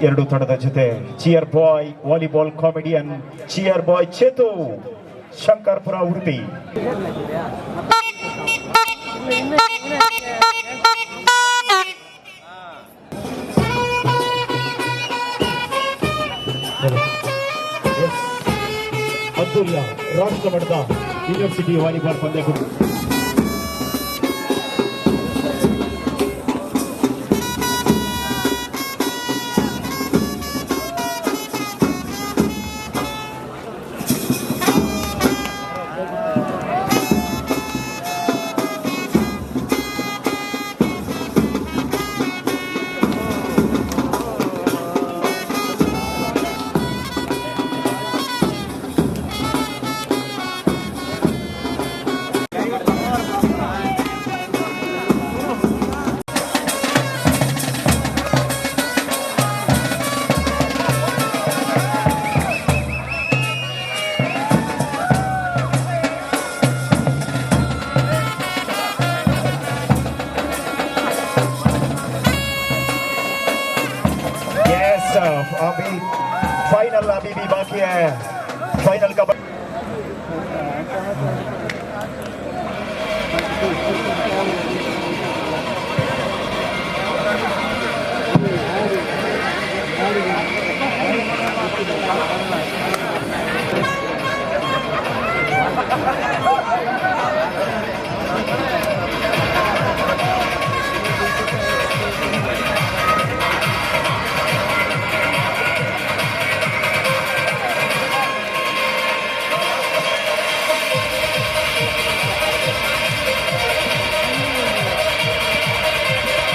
ಎರಡು ತಂಡದ ಜೊತೆ cheer boy, volleyball comedian cheer boy Chethu, Shankarpura, Udupi. Yes. ಅದ್ದೂರಿಯ ರಾಷ್ಟ್ರ ಮಟ್ಟದ ಯೂನಿವರ್ಸಿಟಿ ವಾಲಿಬಾಲ್ ಪಂದ್ಯಗಳು. यस, अभी फाइनल अभी भी बाकी है, फाइनल का.